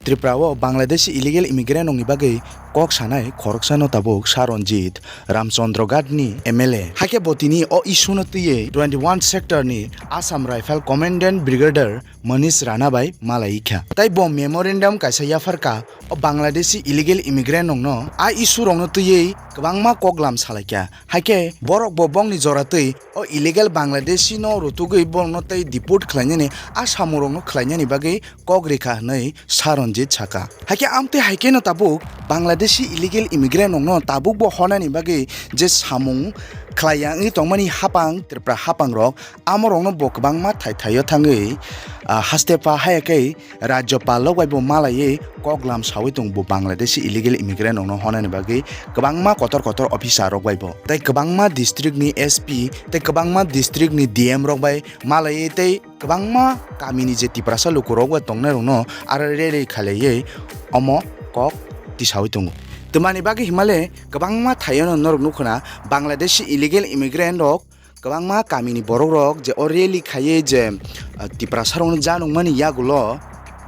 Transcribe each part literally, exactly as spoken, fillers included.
Tripura o Bangladeshi illegal immigrant rokni bagwi kok sanai khoroksano tabuk Saranjit Ramchandra Ghat ni M L A. Haikhe bo tini o issue no twiwi twenty one sector ni Assam Rifle Commandant Brigadier Manish Rana bai malai kha. Tai bo memorandum kaisa yapharkha o Bangladeshi illegal immigrant rokno a issue rokno twiwi kwbangma koklam salaikha. Haikhe borok bo bongni jora twi o illegal Bangladeshi no rutugwi borokno tei deport khlainani a samung rokno khlainani bagwi kok rikha hwnwi Saranjit saka. Haikhe amtwi haikheno tabuk Bangladeshi illegal immigrant rokno tabukbo honani bagwi je samung khlaiya wngwi tongmani hapang Tripura hapang rok amorokno bo kwbangma thai thaio thangwi, ah, haste pha haya khe Rajyapal rok bai bo malaiwi koklam sawi tongo bo Bangladeshi illegal immigrant rokno honani bagwi kwbangma kotor kotor officer rok bai bo tei kwbangma district ni S P tei kwbangma district ni D M rok bai malaiwi tei kwbangma kamini je Tiprasa lukurok bai tongnai rokno aro rally khalaiwi omo kok tisawi tongo. Twmani bagwi himale kwbangma thaiono norok nukhuna Bangladeshi illegal immigrant rok kwbangma kamini borok rok je o rally khaiwi je, ah, Tiprasa rokno janukmani yagulo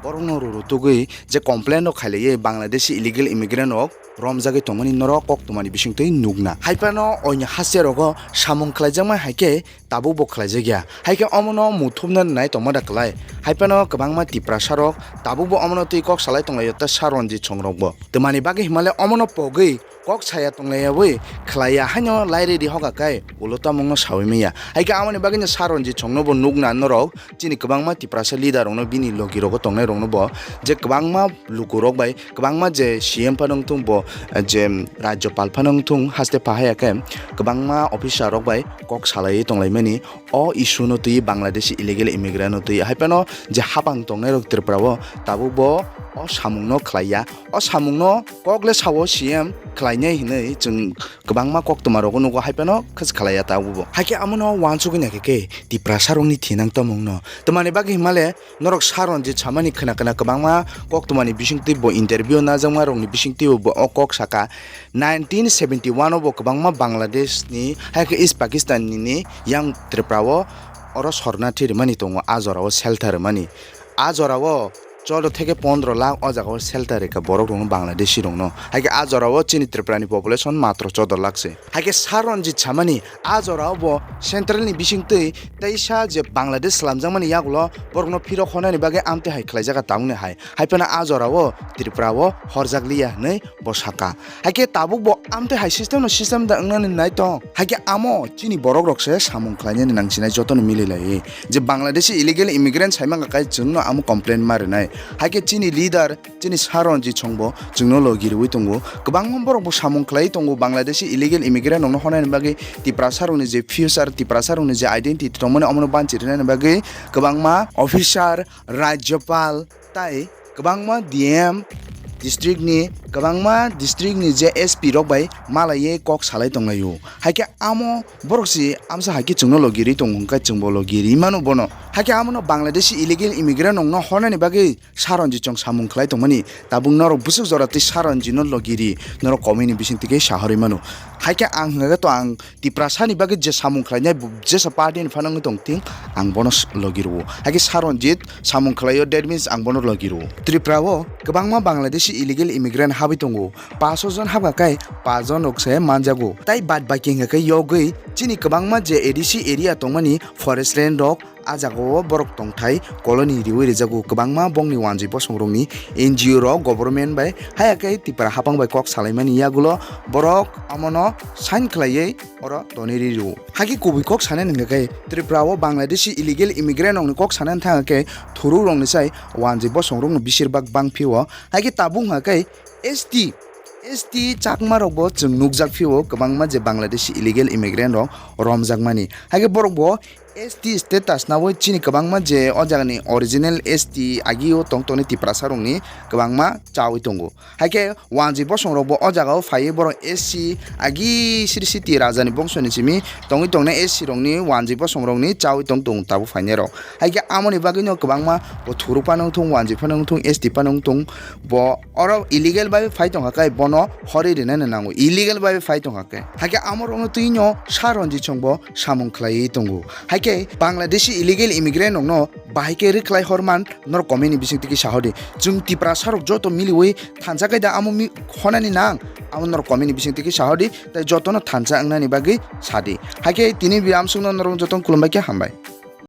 borokno ruru tugwi je complain rok khailaiwi Bangladeshi illegal immigrant rok romjagwi tongmani norok koktwmani bisingtwi nukna. Haiphano oini haste rogo samung khlaijakmani haikhe tabukbo khlaijakya. Haikhe omono muthupna nai tongma da kwlai. Haiphano kwbangma Tiprasa rok tabukbo omono twi kok salai tonglaio ta Saranjit song rokbo. Twmani bagwi himale omono pogwi kok saya tonglaiyawi khlaiya haino lairidi hoga kai ulo tamungno sawi manya. Haikhe amoni bagwino Saranjit songno bo nukna norok chini kwbangma Tiprasa leader rokno bini logi rogo tongnai rokno bo je kwbangma lukurok bai kwbangma je C M phano wngthung bo, eh, je Rajyapal phano wngthung haste pha haya khe kwbangma officer rok bai kok salaiwi tonglaimani o issue no twi Bangladeshi illegal immigrant no twi. Haiphano je hapang tongnai rok Tripura o tabuk bo o samung no khlaiya. O samung no kok le sao C M khlainai hinwi chwng kwbangma koktwma rogo nugo haiphano khas khlaiya tabuk bo. Haikhe amono wansugwi naikhe khe Tiprasa rokni thinang tongmung no. Twmani bagwi himale norok Saranjit samani khwna khwna kwbangma koktwmani bisingtwi bo interview najakma rokni bisingtwi bo o kok saka. Nineteen seventy one o bo kwbangma Bangladesh ni, haikhe East Pakistan ni, ni yang Tripura o oro sornathi rwmani tongo, a jora o shelter rwmani. A jora o choudo theke pondro lakh o jaga o shelter rikha borok rokno, Bangladeshi rokno. Haikhe a jora o chini Tripura ni population matro choudo lakh se. Haikhe Saranjit samani a jora o bo central ni bisingtwi teisa je Bangladesh slamjakmani yagulo borokno phirok honani bagwi amtwi hai khlaijak tabukni hai. Haiphano a jora o Tripura o horjak liya hwnwi bo saka. Haikhe tabuk bo amtwi hai system no system da wngnani nai tong. Haikhe amo chini borok rok se samung khlainani nangsinai jotono mili lai. Je Bangladeshi illegal immigrant sai mangka kai chwngno amo complain ma rwnai. Haikhe chini leader, chini Saranjit song bo chwngno logi rwui tongo. Kwbangma borok bo samung khlai tongo Bangladeshi illegal immigrant rokno honani bagwi Tiprasa rokni je future, Tiprasa rokni je identity tongmani omono banchi rwnani bagwi kwbangma officer, Rajyapal, tai kwbangma D M district ni, kwbangma district ni je S P rok bai malaiwi kok salai tonglaio. Haikhe amo borok si amsa haikhe chwngno logi ri tongo, hwnkhe chwngbo logi ri mano bono. Haikhe amono Bangladeshi illegal immigrant rokno hornani bagwi Saranjit song samung khlai tongmani tabuk norok bwswk jora twi Saranjit no logi ri, norok comment ni bisingtwi khe sahorwi mano. Haikhe ang hwnkhe to ang Tiprasa ni bagwi je samung khlainai, bo jesa party ni phano wngwi tong thing, ang bono s-, logi rwo. Haikhe Saranjit samung khlaio, that means ang bono logi rwo. Tripura o kwbangma Bangladeshi illegal immigrant habwi tongo. Paso jon habkha kai, pa jon rok se manjago. Tai bad baki hwnkha khe yogwi chini kwbangma je A D C area tongmani forest range rok, a jagao borok tongthai colony riwi rijago. Kwbangma bongni wanjwi bosongrokni N G O rok government bai, haya khe Tipra haphang bai kok salaimani yagulo borok omono sign khlaiwi oro tonwi rio. Hakhe kubui kok sanani hwnkha khe Tripura o Bangladeshi illegal immigrant rokni kok sanani thangkha khe thuruk rokni sai wanjwi bosongrokno bisir bak bang phio. Hakhe tabuk hwnkha khe S T, S T Chakma rokbo chwng nukjak phio kwbangma je Bangladeshi illegal immigrant rok romjakmani. Hakhe borokbo S T status nawi chini kwbangma je o jagani original S T agio tong tongni Tiprasa rokni kwbangma chawi tongo. Hakhe wanjwi bosong rokbo o jagao phaiwi borok S C agi siri siti rajani bongsoni simi tongwi tongnai S C rokni wanjwi bosong rokni chawi tong tongo tabuk phainai rok. Hakhe amoni bagwino kwbangma bo thuruk phano wngthung, wanjwi phano wngthung, S T phano wngthung, bo oro illegal bai phai tongkha khe bono horwi rwnani nango, illegal bai phai tongkha khe. Hakhe amorokno twino Saranjit songbo samung khlaiwi tongo. Hai Khe Bangladeshi illegal immigrant rokno bahai khe rwkhlai horman norok comment ni bisingtwi khe sahodi. Chwng Tiprasa rok joto miliwi thansa khe da amo mi-, khonani nang, amo norok comment ni bisingtwi khe sahodi, tei jotono thansa wngnani bagwi sadi. Haikhe tini video amsukno norok jotono khulumbai khe hambai.